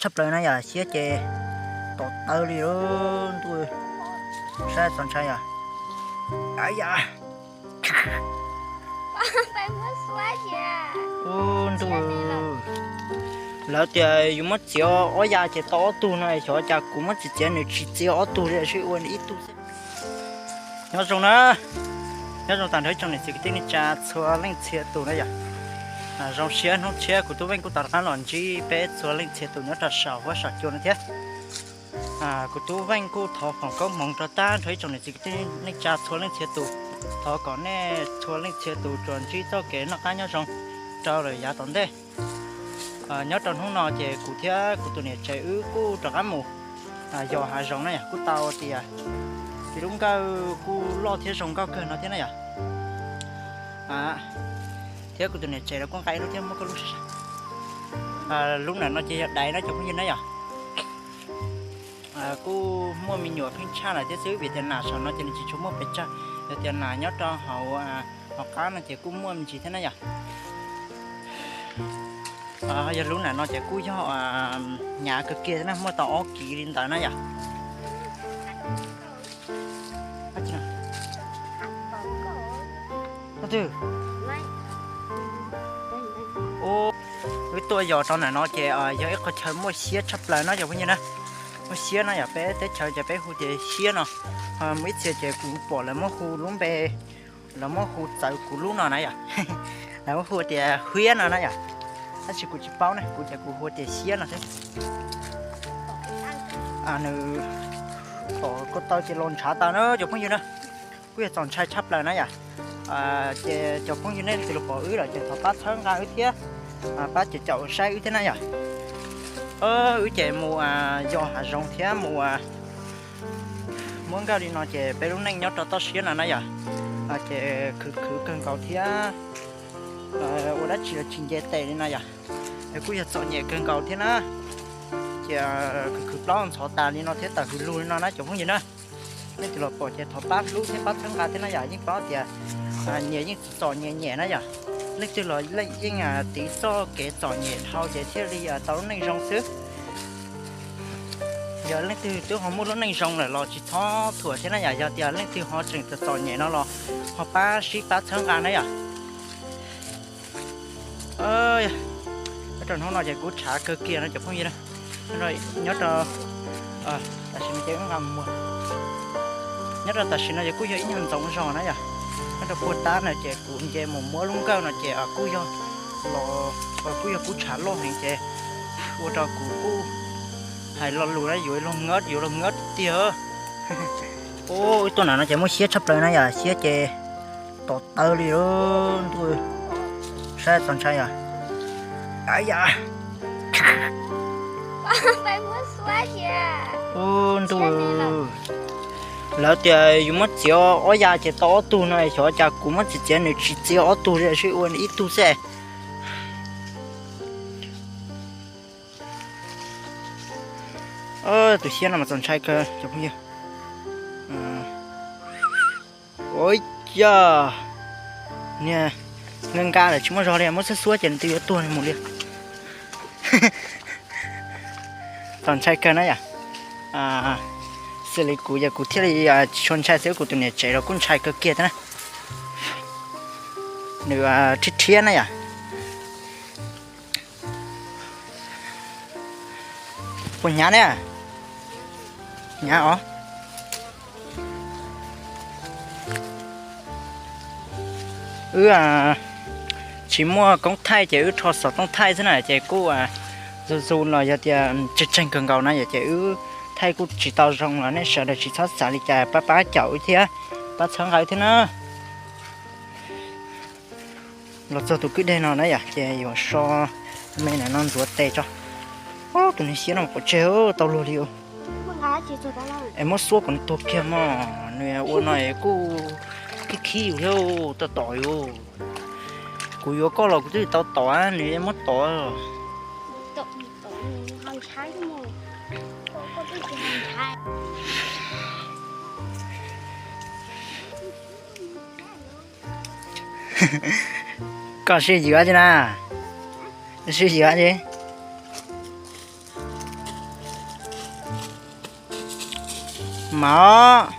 Tshaj plaws na yom, siab ces tom tawv li ntuj, saib txaus ntshai yom. Yam ntuj, lawv tias yus muab txiav ob ya ces tau ob tug no, xyov cas kuv muab txiav txiav nws tsis txiav ob tug li, sib ua ib tug xwb. Nyob zoo na, nyob zoo tag nrho ib tsoom niam txiv kwv tij neej tsa txhua leej txhia tus na yom. Zoo siab hnub tshiab kuv Tub Veej kuj tau rov qab los ntsib peb txhua leej txhia tus nyob rau saum huab saum cua no thiab. Kuv Tub Veej kuj thov foom koob hmoov rau tag nrho ib tsoom niam txiv kwv tij neej tsa txhua leej txhia tus. Thov kom nej txhua leej txhia tus tsuas ntsib txoj kev noj qab nyob zoo rau lawm yav tom ntej. Nyob rau hnub no ces kuv thiab kuv tus niam tsev wb kuj rov qab mus yos hav zoov na yom, kuj tau tias tus lub nkawj kuj loj thiab zoo nkauj kawg no thiab na yom. Thiab kuv tus niam tsev los kuj nqa ib lub thiab, muab koj lub sab sab. Lub ntawm no ces yog daiv na cov phooj ywg na yom. Kuj muaj me nyuam pheej tshaj lawm thiab xwb, vim tias nas saum no ces nws tsis tshua muaj pes tsawg, yog tias nas nyob rau hauv, hauv qab no ces kuj muaj me ntsis thiab na yom. Yog lub ntawm no ces kuj yog hnyav kawg kiag thiab na, muaj tau ob kiv li ntawd na yom. Wb tuaj yos rau ntawm no ces yog ib qhov chaw muaj siab tshaj plaws no cov phooj ywg na. Muaj siab no yom, peb teb chaws ces peb hu tias siab no. Muaj ib txhia ces kuv pom lawv muab hu lub npe, lawv muab hu txawv kuv lub no na yom. Lawv muab hu tias hiab no na yom. Tab sis kuv tsis paub ne, kuv ces kuv hu tias siab no xwb. Nws pom ko taw ces los ntshav tas na cov phooj ywg na. Kuj yog txaus ntshai tshaj plaws na yom. Ces cov phooj ywg nej twg los pom wb lawm ces thov pab txhawb nqa wb thiab, pab caum caum saib wb thiab na yom. Wb ces mus yos hav zoov thiab mus muab nkawj li no ces peb lub neej nyob rau toj siab no na yom, ces khwv khwv kawg nkaus thiab ua dab tsi los tsis nce tes li no yom. Es kuj yog txom nyem kawg nkaus thiab na. Ces khwv khwv plaub ntxhov tas li no thiab tawm hws lug li no na cov phooj ywg na. Nej twg los pom ces thov pab hlub thiab pab txhawb nqa thiab na yom. Yeej paub tias nyias yeej txom nyem nyem na yom. Leej twg los yeej tiv txoj kev txom nyem dhau ces thiaj li tau lub neej zoo xwb. Yog leej twg twb ho muaj lub neej zoo lawm los tsis txhob thuam thiab na yom. Yog tias leej twg ho tseem txom txom nyem no los ho pab sib pab txhawb nqa na yom. Nyob rau hnub no ces kuv tshav kawg kiag no cov phooj ywg na. Nyob rau, tam sim no ces wb nqa mus, nyob rau tam sim no ces kuj yog ib nyuag ntxoov zog na yom. Nyob rau puag ta no ces kuv nce mus muab lub nkawj no ces kuj yog los, kuj yog kuv tshav loj heev ces ua rau kuv kuj hais lo lus na yuav luag ngab, yuav luag ngab tiag. Ub, wb tuaj nram no ces muaj siab tshaj plaws na yom, siab ces tom tawv li ntuj, saib txaus ntshai yom. Yam, ub ntuj, lawv tias yus muab txiav ob ya ces tau ob tug no, xyov cas kuv muab txiav txiav nws tsis txiav ob tug li, sib ua ib tug xwb. Tus siab no mas txaus ntshai kawg cov phooj ywg. Ua cas niag nqa nqa lawm tsis muaj zog li, muab xuab xuab ces nws twb yuav tuag li mus li. Txaus ntshai kawg na yom. Xws li kuv yog kuv thiaj li tsis tshua ntshai xwb, kuv tus niam tsev los kuj ntshai kawg kiag thiab na. Nws rhiab rhiab na yom. Puas hnyav ne? Hnyav os. Wb tsis muaj koob thaij ces wb rho xov tooj thaij xwb na, ces kuj zus zus los yog tias tseeg tseeg kawg nkaus na yom, ces wb thaij kuj tsis tau zoo los nej sawv daws tsis txhob xav li cas, pab pab caum wb thiab, pab txhawb nqa wb thiab na. Los txog tus kwj deg no na yom, ces yuav so me ntawm no ntxuav tes tso. Ub, tus niag siab no pov tseg tau luag li. Es muab xuab kom nws tuag kiag mog, nws ua no es kuj khib khib yus thiab, tau tom yus. Kuv yuav koj los kuv twb tsis tau tom, nws muab tom. Koj sib yuav tsi na, sib yuav tsi. Mas